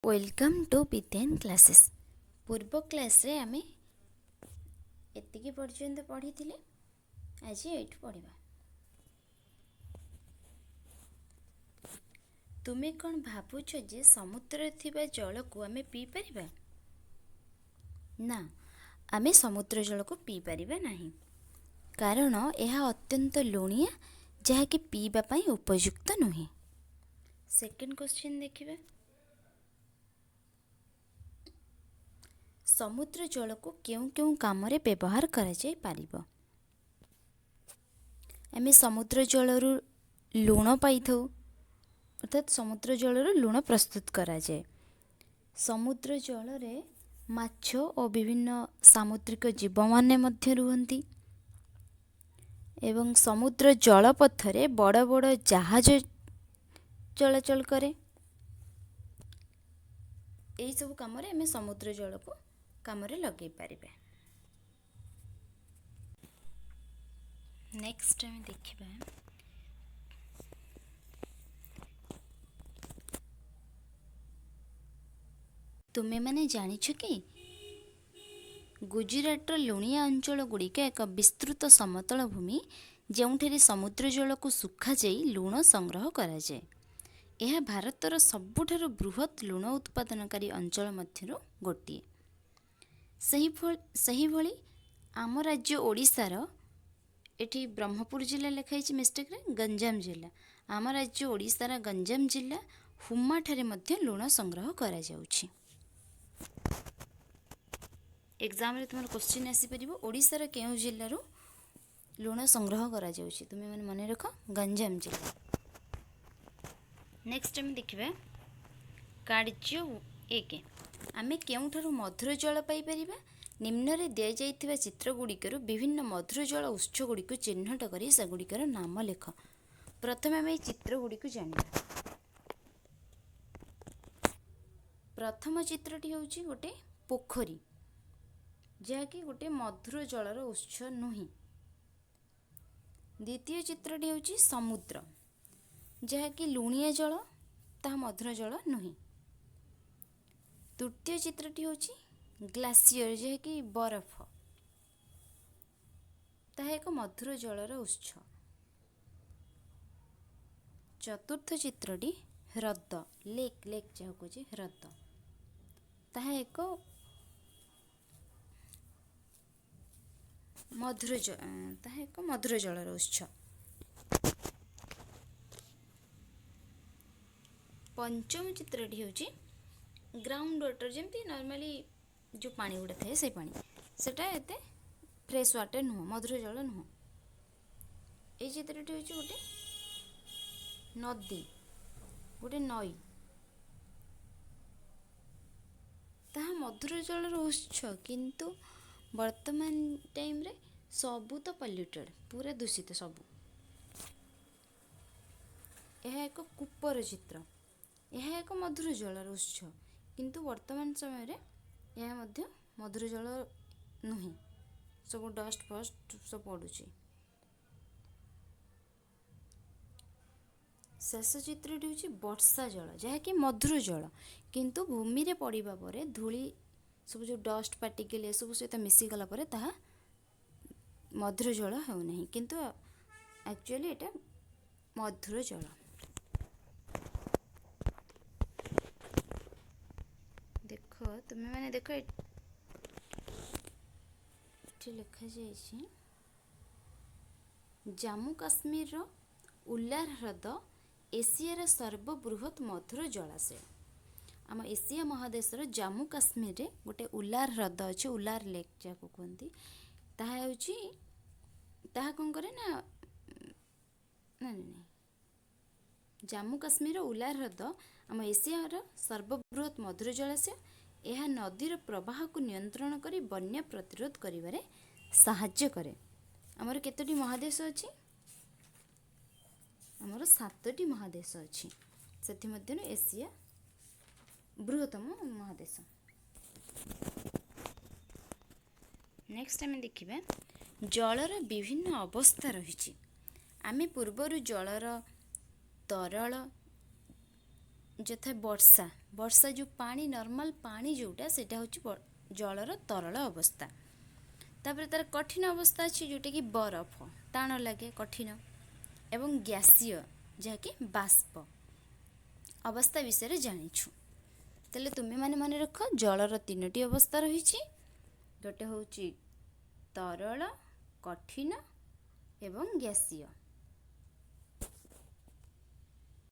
Welcome to Vidyan classes. ପୂର୍ବ କ୍ଲାସ୍ରେ ଆମେ ଏତିକି ପର୍ଯ୍ୟନ୍ତ ପଢ଼ିଥିଲେ, ଆଜି ଏଇଠୁ ପଢ଼ିବା। ତୁମେ କ'ଣ ଭାବୁଛ ଯେ ସମୁଦ୍ରରେ ଥିବା ଜଳକୁ ଆମେ ପିଇପାରିବା? ନା, ଆମେ ସମୁଦ୍ର ଜଳକୁ ପିଇପାରିବା ନାହିଁ, କାରଣ ଏହା ଅତ୍ୟନ୍ତ ଲୁଣିଆ, ଯାହାକି ପିଇବା ପାଇଁ ଉପଯୁକ୍ତ ନୁହେଁ। ସେକେଣ୍ଡ କ୍ୱେଶ୍ଚିନ୍ ଦେଖିବା। ସମୁଦ୍ର ଜଳକୁ କେଉଁ କେଉଁ କାମରେ ବ୍ୟବହାର କରାଯାଇପାରିବ? ଆମେ ସମୁଦ୍ର ଜଳରୁ ଲୁଣ ପାଇଥାଉ, ଅର୍ଥାତ୍ ସମୁଦ୍ର ଜଳରୁ ଲୁଣ ପ୍ରସ୍ତୁତ କରାଯାଏ। ସମୁଦ୍ର ଜଳରେ ମାଛ ଓ ବିଭିନ୍ନ ସାମୁଦ୍ରିକ ଜୀବମାନେ ମଧ୍ୟ ରୁହନ୍ତି ଏବଂ ସମୁଦ୍ର ଜଳପଥରେ ବଡ଼ ବଡ଼ ଜାହାଜ ଚଳାଚଳ କରେ। ଏହିସବୁ କାମରେ ଆମେ ସମୁଦ୍ର ଜଳକୁ କାମରେ ଲଗାଇ ପାରିବା। ନେକ୍ସଟ ଆମେ ଦେଖିବା, ତୁମେମାନେ ଜାଣିଛ କି ଗୁଜୁରାଟର ଲୁଣିଆ ଅଞ୍ଚଳ ଗୁଡ଼ିକ ଏକ ବିସ୍ତୃତ ସମତଳ ଭୂମି, ଯେଉଁଠାରେ ସମୁଦ୍ର ଜଳକୁ ଶୁଖାଯାଇ ଲୁଣ ସଂଗ୍ରହ କରାଯାଏ। ଏହା ଭାରତର ସବୁଠାରୁ ବୃହତ୍ ଲୁଣ ଉତ୍ପାଦନକାରୀ ଅଞ୍ଚଳ ମଧ୍ୟରୁ ଗୋଟିଏ। ସେହିଭଳି ଆମ ରାଜ୍ୟ ଓଡ଼ିଶାର, ଏଠି ବ୍ରହ୍ମପୁର ଜିଲ୍ଲା ଲେଖା ହେଇଛି ମିଷ୍ଟେକ୍ରେ, ଗଞ୍ଜାମ ଜିଲ୍ଲା। ଆମ ରାଜ୍ୟ ଓଡ଼ିଶାର ଗଞ୍ଜାମ ଜିଲ୍ଲା ହୁମାଠାରେ ମଧ୍ୟ ଲୁଣ ସଂଗ୍ରହ କରାଯାଉଛି। ଏକ୍ଜାମ୍ରେ ତୁମର କୋଶ୍ଚିନ୍ ଆସିପାରିବ, ଓଡ଼ିଶାର କେଉଁ ଜିଲ୍ଲାରୁ ଲୁଣ ସଂଗ୍ରହ କରାଯାଉଛି? ତୁମେମାନେ ମନେ ରଖ, ଗଞ୍ଜାମ ଜିଲ୍ଲା। ନେକ୍ସଟ ଆମେ ଦେଖିବା କାର୍ଯ୍ୟ 1। ଆମେ କେଉଁଠାରୁ ମଧୁର ଜଳ ପାଇପାରିବା? ନିମ୍ନରେ ଦିଆଯାଇଥିବା ଚିତ୍ରଗୁଡ଼ିକରୁ ବିଭିନ୍ନ ମଧୁର ଜଳ ଉତ୍ସଗୁଡ଼ିକୁ ଚିହ୍ନଟ କରି ସେଗୁଡ଼ିକର ନାମ ଲେଖ। ପ୍ରଥମେ ଆମେ ଏହି ଚିତ୍ରଗୁଡ଼ିକୁ ଜାଣିବା। ପ୍ରଥମ ଚିତ୍ରଟି ହେଉଛି ଗୋଟେ ପୋଖରୀ, ଯାହାକି ଗୋଟେ ମଧୁର ଜଳର ଉତ୍ସ ନୁହେଁ। ଦ୍ୱିତୀୟ ଚିତ୍ରଟି ହେଉଛି ସମୁଦ୍ର, ଯାହାକି ଲୁଣିଆ ଜଳ, ତାହା ମଧୁର ଜଳ ନୁହେଁ। ତୃତୀୟ ଚିତ୍ରଟି ହେଉଛି ଗ୍ଲାସିୟର, ଯାହାକି ବରଫ, ତାହା ଏକ ମଧୁର ଜଳର ଉତ୍ସ। ଚତୁର୍ଥ ଚିତ୍ରଟି ହ୍ରଦ, ଲେକ୍, ଲେକ୍ ଯାହାକୁ କହୁଛେ ହ୍ରଦ, ତାହା ଏକ ମଧୁର, ତାହା ଏକ ମଧୁର ଜଳର ଉତ୍ସ। ପଞ୍ଚମ ଚିତ୍ରଟି ହେଉଛି ଗ୍ରାଉଣ୍ଡ ୱାଟର, ଯେମିତି ନର୍ମାଲି ଯେଉଁ ପାଣି ଗୁଡ଼ା ଥାଏ ସେଇ ପାଣି, ସେଟା ଏତେ ଫ୍ରେଶ୍ ୱାଟର ନୁହଁ, ମଧୁର ଜଳ ନୁହଁ। ଏଇ ଚିତ୍ରଟି ହେଉଛି ଗୋଟେ ନଦୀ, ଗୋଟେ ନଈ, ତାହା ମଧୁର ଜଳର ଉତ୍ସ, କିନ୍ତୁ ବର୍ତ୍ତମାନ ଟାଇମ୍ରେ ସବୁ ତ ପଲ୍ୟୁଟେଡ଼୍, ପୁରା ଦୂଷିତ ସବୁ। ଏହା ଏକ କୂପର ଚିତ୍ର। ଏହା ଏକ ମଧୁର ଜଳର ଉତ୍ସ, କିନ୍ତୁ ବର୍ତ୍ତମାନ ସମୟରେ ଏହା ମଧ୍ୟ ମଧୁର ଜଳ ନୁହେଁ, ସବୁ ଡଷ୍ଟ ଫଷ୍ଟ ସବୁ ପଡ଼ୁଛି। ଶେଷ ଚିତ୍ରଟି ହେଉଛି ବର୍ଷା ଜଳ, ଯାହାକି ମଧୁର ଜଳ, କିନ୍ତୁ ଭୂମିରେ ପଡ଼ିବା ପରେ ଧୂଳି ସବୁ ଯେଉଁ ଡଷ୍ଟ ପାର୍ଟିକଲ୍ ଏସବୁ ସହିତ ମିଶିଗଲା ପରେ ତାହା ମଧୁର ଜଳ ହେଉନାହିଁ, କିନ୍ତୁ ଆକ୍ଚୁଆଲି ଏଇଟା ମଧୁର ଜଳ। ଦେଖ ତୁମେମାନେ ଦେଖ, ଏଠି ଲେଖାଯାଇଛି ଜାମ୍ମୁ କାଶ୍ମୀରର ଉଲାର ହ୍ରଦ ଏସିଆର ସର୍ବବୃହତ୍ ମଧୁର ଜଳାଶୟ। ଆମ ଏସିଆ ମହାଦେଶର ଜାମ୍ମୁ କାଶ୍ମୀରରେ ଗୋଟେ ଉଲାର ହ୍ରଦ ଅଛି, ଉଲାର ଲେକ୍ ଯାହାକୁ କୁହନ୍ତି। ତାହା ହେଉଛି, ତାହା କ'ଣ କରେ ନା, ନାଇଁ ନାଇଁ, ଜାମ୍ମୁ କାଶ୍ମୀରର ଉଲାର ହ୍ରଦ ଆମ ଏସିଆର ସର୍ବବୃହତ୍ ମଧୁର ଜଳାଶୟ। ଏହା ନଦୀର ପ୍ରବାହକୁ ନିୟନ୍ତ୍ରଣ କରି ବନ୍ୟା ପ୍ରତିରୋଧ କରିବାରେ ସାହାଯ୍ୟ କରେ। ଆମର କେତୋଟି ମହାଦେଶ ଅଛି? ଆମର 7ଟି ମହାଦେଶ ଅଛି, ସେଥିମଧ୍ୟରୁ ଏସିଆ ବୃହତ୍ତମ ମହାଦେଶ। ନେକ୍ସଟ ଆମେ ଦେଖିବା ଜଳର ବିଭିନ୍ନ ଅବସ୍ଥା ରହିଛି। ଆମେ ପୂର୍ବରୁ ଜଳର ତରଳ, ଯଥା ବର୍ଷା। ବର୍ଷା ଯେଉଁ ପାଣି, ନର୍ମାଲ ପାଣି ଯେଉଁଟା, ସେଇଟା ହେଉଛି ଜଳର ତରଳ ଅବସ୍ଥା। ତାପରେ ତାର କଠିନ ଅବସ୍ଥା ଅଛି, ଯେଉଁଟାକି ବରଫ, ଟାଣ ଲାଗେ, କଠିନ, ଏବଂ ଗ୍ୟାସୀୟ, ଯାହାକି ବାଷ୍ପ ଅବସ୍ଥା ବିଷୟରେ ଜାଣିଛୁ। ତାହେଲେ ତୁମେମାନେ ମନେ ରଖ, ଜଳର ତିନୋଟି ଅବସ୍ଥା ରହିଛି। ଗୋଟେ ହେଉଛି ତରଳ, କଠିନ ଏବଂ ଗ୍ୟାସୀୟ।